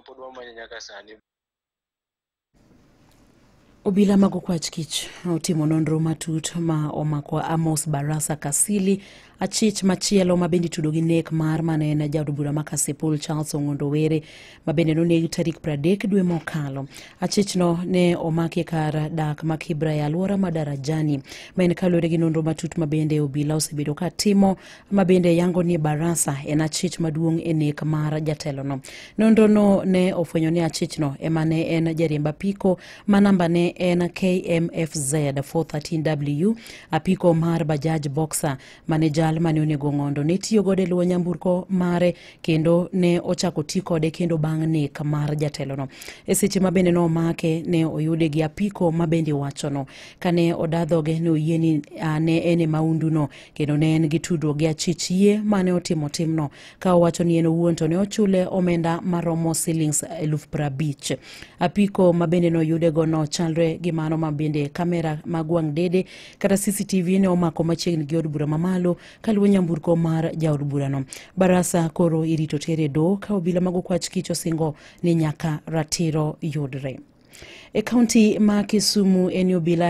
Mapod wamanye nyaka sani. Obila mag okwach kich otimo nonro matut ma omako Amos Barasa Kasili, achich machielo ma bende itudo gi nek mar mane en jaod bura ma Kasipul Charles Ong'ondo Were ma bende noneg tarik 30 dwe mokalo. Achichno ne omaki kar dak ma Kibra e alwora ma Darajani, ma en kaluwore gi nonro matut ma bende obila osebedo ka timo, ma bende yango ni Barasa en achich maduong' e nek mar jatelono. Nonrono ne ofwenyo ni achichno ema ne en jariemb apiko ma namba ne en KMFZ 413W, apiko mar Bajaj Boxer mane jal mane onego Ng'ondo ne tiyo godo e luwo nyamburko mare kendo ne ochako ti kode kendo bang' nek mar jatelono. E seche ma bende nomake ne oyude gi apiko ma bende iwachono. Kane oda dhoge ne oyie ni ne en e maunduno kendo ne en gi tudruok gi achich yie mane otimo timno, ka owacho ni en owuon to ne ochule omenda maromo silings 50,000. Apiko ma bende noyudego no chalre gi mano ma bende kamera mag wang' dede kata CCTV ne omako machiegni gi od bura mamalo kaluwo nyamburko mar jaod burano. Barasa koro irito tere doho ka obila mag okwach kich osingo ni nyaka ratiro yudre. E kaunti ma Kisumu en obila